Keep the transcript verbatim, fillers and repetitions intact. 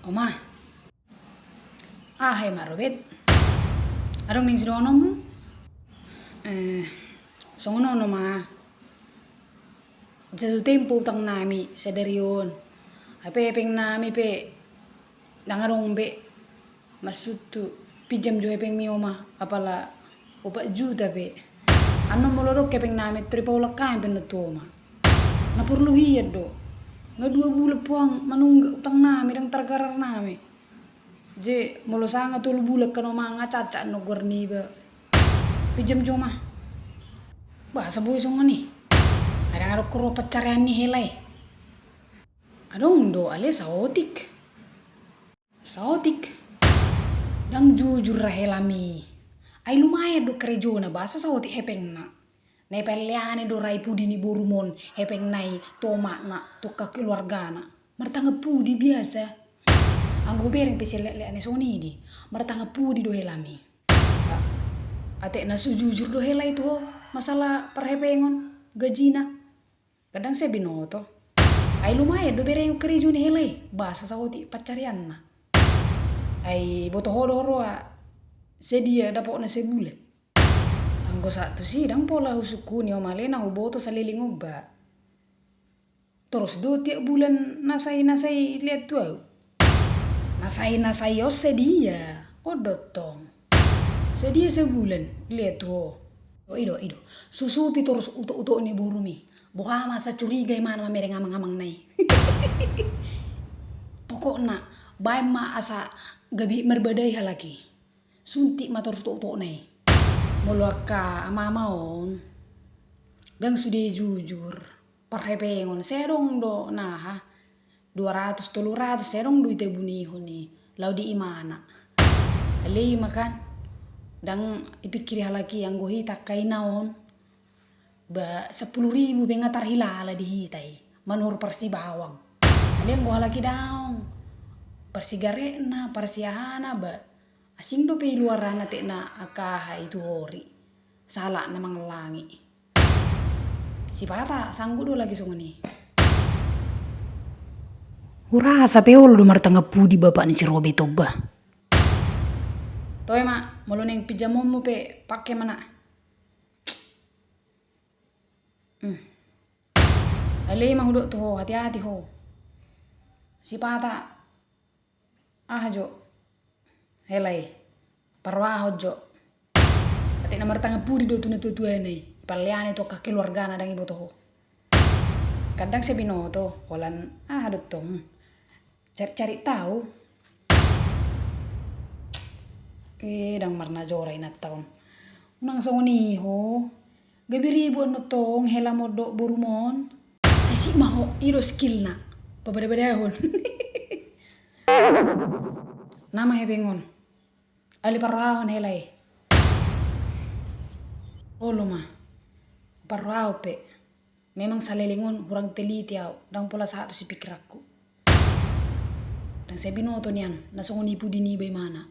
Oma. Aha i ma, Robert? Adong naeng sidohononmu? Eh, songon on, Oma. Jatuh tempo utang nami sadari on. Ai pe hepeng nami pe ndang adong be. Maksudhu, pinjam jo hepengmi, Oma, apala opat juta pe. Annon molo adong hepeng nami, tor dipaulak hami pe annon tu Oma. Na porlu hian do. Nga dua bulan pe hamu manunggak utang nami, ndang targarar nami. Jadi molo sanga tolu bulan kan, Oma, nga cacat annon goar niba. Pinjam jo, Oma. Boasa boi songon i? Ai ndang adong huroha pansarian ni hela i. Adong do, alai saotik. Saotik. Ndang jujur ra helami. Ai lumayan do karejona, boasa saotik hepengna? Na ipaleani do ra i pudi ni borum on hepengna i tu omakna, tu angka keluargana. Martangan pudi biasa. Anggo hubereng pe sian leakleakna songon i di. Martangan pudi do helami. Atik na so jujur do hela i tu ho masalah parhepengon, gajina. Ndang sai binoto. Ai lumayan do berengon karejo ni hela i, boasa saotik pansarianna. Ai boto ho do huroha sadia dapotna sabulan. Anggo sahat tusi ndang pola husungkuni, Oma, alai na huboto saleleng on ba. Torus do tiap bulan na sai, na sai lean tu ahu. Na sai, na sai on sadia? On do tong. Sadia sabulan lean tu ho? O, i do, i do. Susupi torus utok-utok ni borum i. Boha ma asa curiga imana mamereng amang-amangna i. Pokokna, baen ma asa gabe marbadai halak i. Suntik ma torus utok-utokna i. Molo angka ama-ama on, ndang sude jujur. Parhepengon, sai adong do naha dua ratus, tolu ratus, sai adong do itabunihon i laho di imana. Alai i ma kan, ndang ipikiri halak i, anggo hita angka ina on, ba sampulu ribu pe nga tarhilala di hita i, manuhor parsibawang. Alai anggo halak i daong, parsigaretna, parsiahana, ba asing dope iluarna atik na angka aha i tuhori. Sahalakna mangallangi. Sipata sanggup do lagi songon i. Hurasa pe olo do martangan pudi bapak ni si Robert on ba. Toe ma, molo naeng pinjamonmu pe pake ma, Nak. Hmm. Alai i ma hudok tu ho, hati-hati ho. Sipata aha jo hela i, parrohahon jo. Atik na martangan pudi do tu natua-tuana i, ipaleani tu angka keluargana, ndang iboto ho. Kan ndang sai binoto, holan aha do tong, cari-cari tahu. Eh, ndang marnajora inanta on. Unang songon i ho. Gabe ribut annon tong hela mondok borum on. Asik ma ho, i do skillna. Pabada-badahon. Nama hepeng on. Alai parrohahon hela i. Olo ma. Parrohahon pe. Memang saleleng on hurang teliti ahu, ndang pola sahat tusi pikiranku. Ndang sai binoto nian na songon i pudi niba imana.